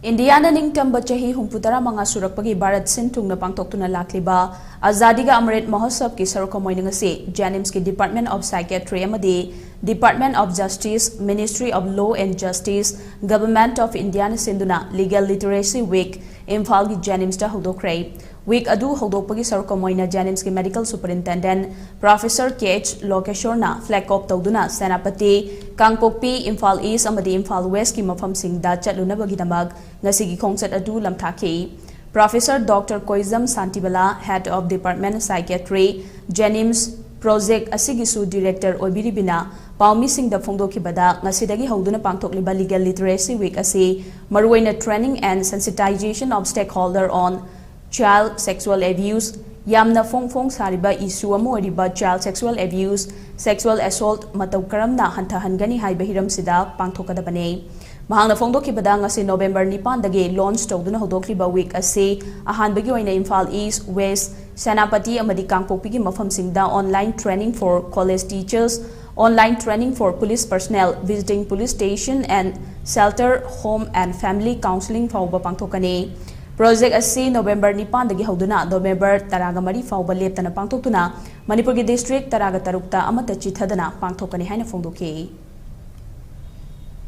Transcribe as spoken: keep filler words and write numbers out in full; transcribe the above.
ꯏꯟꯗꯤꯌꯥꯅ ꯅꯤꯡꯇꯝꯕ ꯆꯍꯤ ꯍꯨꯝꯐꯨ ꯇꯔꯥ ꯃꯉꯥ ꯁꯨꯔꯛꯄꯒꯤ ꯚꯥꯔꯠ ꯁꯤꯟ ꯊꯨꯡꯅ ꯄꯥꯡꯊꯣꯛꯇꯨꯅ ꯂꯥꯛꯂꯤꯕ ꯑꯖꯥꯗꯤꯒ ꯑꯃ꯭ꯔꯤꯠ ꯃꯍꯣꯠꯁꯕꯀꯤ ꯁꯔꯨꯛ ꯑꯃ ꯑꯣꯏꯅ ꯉꯁꯤ JNIMSꯀꯤ Department of Psychiatry ꯑꯃꯗꯤ Department of Justice, Ministry of Law and Justice, Government of Indiaꯅ ꯁꯤꯟꯗꯨꯅ Legal Literacy Week ꯏꯝꯐꯥꯜꯒꯤ JNIMSꯇ ꯍꯧꯗꯣꯛꯈ꯭ꯔꯦ꯫ Week ꯑꯗꯨ ꯍꯧꯗꯣꯛꯄꯒꯤ ꯁꯔꯨꯛ ꯑꯃ ꯑꯣꯏꯅ JNIMSꯀꯤ Medical Superintendent Professor K H ꯂꯣꯀꯦꯁꯣꯔꯅ flag off ꯇꯧꯗꯨꯅ ꯁꯦꯅꯥꯄꯇꯤ, ꯀꯥꯡꯄꯣꯛꯄꯤ, ꯏꯝꯐꯥꯜ East ꯑꯃꯗꯤ ꯏꯝꯐꯥꯜ Westꯀꯤ ꯃꯐꯝꯁꯤꯡꯗ ꯆꯠꯂꯨꯅꯕꯒꯤꯗꯃꯛ ꯉꯁꯤꯒꯤ ꯈꯣꯡꯆꯠ ꯑꯗꯨ ꯂꯝꯊꯥꯈꯤ꯫ Professor Doctor ꯀꯣꯏꯖꯝ Shantibala, Head of Department Psychiatry, JNIMS, project ꯑꯁꯤꯒꯤꯁꯨ Director ꯑꯣꯏꯕꯤꯔꯤꯕꯅ ꯄꯥꯎꯃꯤꯁꯤꯡꯗ ꯐꯣꯡꯗꯣꯛꯈꯤꯕꯗ, ꯉꯁꯤꯗꯒꯤ ꯍꯧꯗꯨꯅ ꯄꯥꯡꯊꯣꯛꯂꯤꯕ Legal Literacy Week ꯑꯁꯤ ꯃꯔꯨꯑꯣꯏꯅ training and sensitization of stakeholder on child sexual abuse, ꯌꯥꯝꯅ ꯐꯣꯡ ꯐꯣꯡ ꯁꯥꯔꯤꯕ issue ꯑꯃ ꯑꯣꯏꯔꯤꯕ child sexual abuse, sexual assault ꯃꯇꯧ ꯀꯔꯝꯅ ꯍꯟꯊꯍꯟꯒꯅꯤ ꯍꯥꯏꯕ ꯍꯤꯔꯝꯁꯤꯗ ꯄꯥꯡꯊꯣꯛꯀꯗꯕꯅꯤ꯫ ꯃꯍꯥꯛꯅ ꯐꯣꯡꯗꯣꯛꯈꯤꯕꯗ, ꯉꯁꯤ November ꯅꯤꯄꯥꯟꯗꯒꯤ launch ꯇꯧꯗꯨꯅ ꯍꯧꯗꯣꯛꯂꯤꯕ week ꯑꯁꯤ ꯑꯍꯥꯟꯕꯒꯤ ꯑꯣꯏꯅ ꯏꯝꯐꯥꯜ East, West, ꯁꯦꯅꯥꯄꯇꯤ ꯑꯃꯗꯤ ꯀꯥꯡꯄꯣꯛꯄꯤꯒꯤ ꯃꯐꯝꯁꯤꯡꯗ online training for college teachers, online training for police personnel visiting police station and shelter home and family counseling ꯐꯥꯎꯕ ꯄꯥꯡꯊꯣꯛꯀꯅꯤ꯫ Project ꯑꯁꯤ November ꯅꯤꯄꯥꯟꯗꯒꯤ ꯍꯧꯗꯨꯅ November ꯇꯔꯥꯒ ꯃꯔꯤ ꯐꯥꯎꯕ ꯂꯦꯞꯇꯅ ꯄꯥꯡꯊꯣꯛꯇꯨꯅ ꯃꯅꯤꯄꯨꯔꯒꯤ district ꯇꯔꯥꯒ ꯇꯔꯨꯛꯇ ꯑꯃꯠꯇ ꯆꯤꯠꯊꯗꯅ ꯄꯥꯡꯊꯣꯛꯀꯅꯤ ꯍꯥꯏꯅ ꯐꯣꯡꯗꯣꯛꯈꯤ꯫